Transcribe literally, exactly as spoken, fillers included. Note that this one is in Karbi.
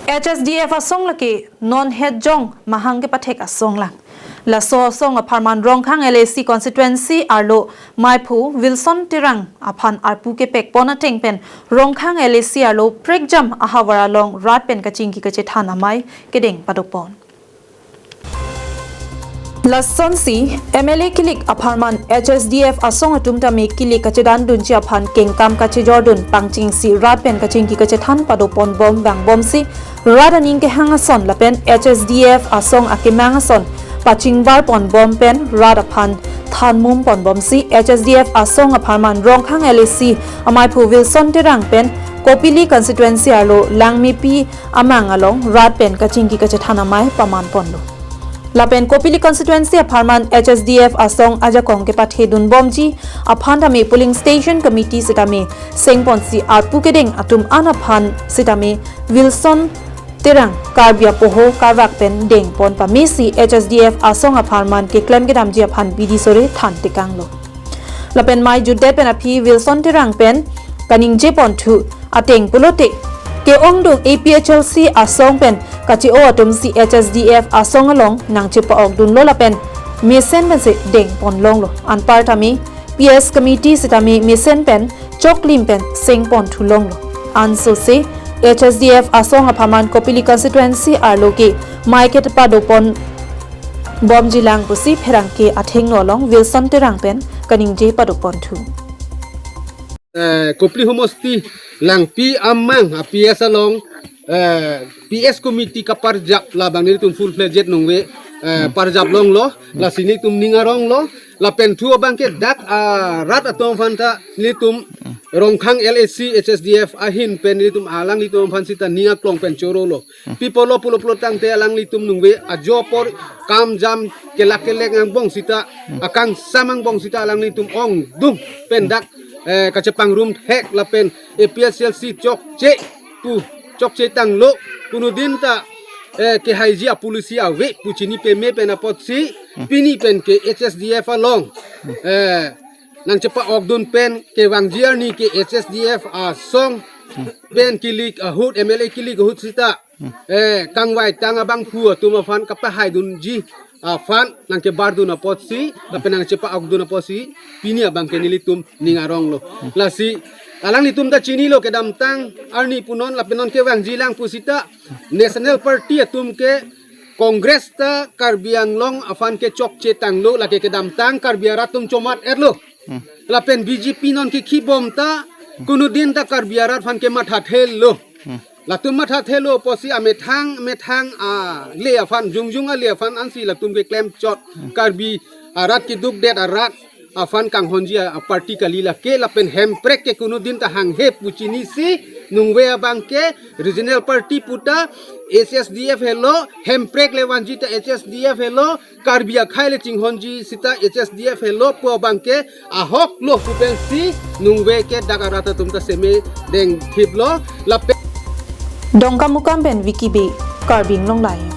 H S D F asong lake non het jong mahang kepathek asong lang. Laso asong apharman Rongkhang L A C constituency arlo maiphu Wilson Terang aphan arpu kepek pon ateng pen Rongkhang L A C arlo prekjam ahavar along rat pen kachingki kachethan amei kedeng padopon. Lasonsi M L A kilik apharman H S D F asong atum tame kilik kachedandunji aphan kengkam kachejordun pangchengsi rat pen kachingki kachethan padopon bom vangbomsi rat aning kehang ason lapen H S D F asong akemang ason pachingbar pon bom pen rat aphan thanmum pon bomsi H S D F asong apharman Rongkhang L A C amaiphu Wilson Terang pen Kopili constituency arlo Langmepi amang along rat pen kachingki kachethan amei paman ponlo. Lapen Kopili constituency apharman H S D F asong ajakong kepathe dunbomji aphan tame polling station committee sitame sengponsi arpu kedeng atum an aphan sitame Wilson Terang Karbi apoho karvak pen dengpon pamesi H S D F asong apharman keklem kedamji aphan bidi sore than tekanglo. Lapen mei jutdet pen aphi Wilson Terang pen kaningje ponthu ateng pulote ke-ongdung A P H L C asong pen kache-o atumsi H S D F asong along nangchepa-ok dunlo lapen mesen pensi dengpon longlo. Anparta me P S committee sitame mesen pen choklim pen sengpon thulonglo. Ansose H S D F asong apharman Kopili constituency arlo ke mei kepadopon bomji lang pusi pherangke athengno along Wilson Terang pen kaningje padopon thu. Eh, Kopili homosti Langpi amang a P S along, eh, P S committee kaparjap labang nelitum full fledged nungve, eh, parjap longlo, lasi nelitum ning aronglo, lapen thu abangke dak, ah, rat atum aphanta nelitum Rongkhang L A C H S D F ahin pen nelitum alanglitum aphan sita ning aklong pen chorolo. Pi apotlo pulo pulo tangte alanglitum nungve ajo apor kam jam kelak kelek angbong sita, akangsam angbong sita alanglitum ongdung pen dak, eh, kachepangrum thek lapen A P H L C chokche pu chokche tanglo, kunudin ta, eh, kehaiji a policy ave pu chini peme pen apotsi pini pen ke H S D F along, eh, nangchepa-ok dun pen kevangji arni ke H S D F asong pen kilik ahut, M L A kilik ahut sita, eh, kangvai tang abangphu atum aphan kapahai dunji aphan nangkebar dun apotsi lapen nangchepa-ok dun apotsi pini abangke nelitum ning aronglo. Lasi alanglitum ta chinilo kedamtang arni punon lapen non kevangji lang pusita National Party atum ke Congress ta Karbi Anglong aphan ke chokche tanglo, lake kedamtang Karbi arat atum chomat-etlo. Lapen B J P non ke khibom ta kunudin ta Karbi arat aphan ke mathathelo. Latum mathathelo pusi amethang methang ale aphan, jongjong ale aphan ansi latum keklem chot. Karbi arat kedukdet arat aphan kanghonji a, a party kali lake, lapen Hemprek ke kunudin ta hanghe pu chinisi nungve abangke regional party puta H S D F helo, Hemprek le vanji ta H S D F helo, Karbi akhei le chinghonji sita H S D F helo pu abangke ahoklo pu pensi nungve ke dak arat atum ta seme dengthiplo lapen Dongkamukam pen Vicky Bey, Karbi Anglong Live.